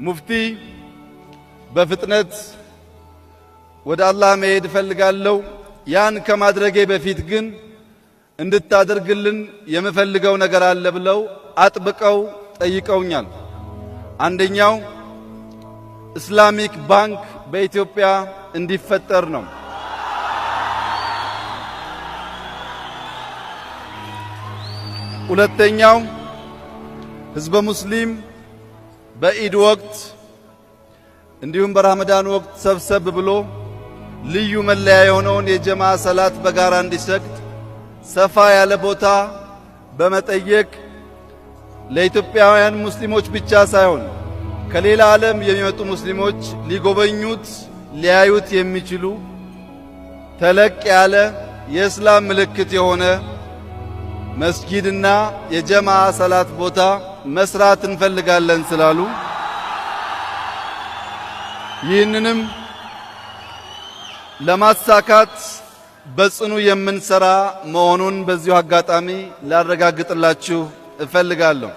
ሙፍቲ በፍጥነት ወደ አላህ መሄድ እፈልጋለሁ። ያን ከማድረጌ በፊት ግን እንድታደርግልን የምፈልገው ነገር አለ ብለው አጥብቀው ጠይቀውኛል። አንደኛው Islamic bank በኢትዮጵያ እንዲፈጠር ነው። ሁለተኛው ህዝበ ሙስሊም በኢድ ወቅት እንዲሁም በረመዳን ወቅት ሰብሰብ ብሎ ልዩ መለያ የሆነውን የጀማ ሰላት በጋራ እንዲሰግድ ሰፋ ያለ ቦታ በመጠየቅ ለኢትዮጵያውያን ሙስሊሞች ብቻ ሳይሆን ከሌላ ዓለም የሚመጡ ሙስሊሞች ሊጎበኙት ሊያዩት የሚችሉ ተለቅ ያለ የእስላም ምልክት የሆነ መስጊድና የጀማ ሰላት ቦታ መስራት እንፈልጋለን ስላሉ ይህንንም ለማሳካት በጽኑ የምንሰራ መሆኑን በዚሁ አጋጣሚ ላረጋግጥላችሁ እፈልጋለሁ።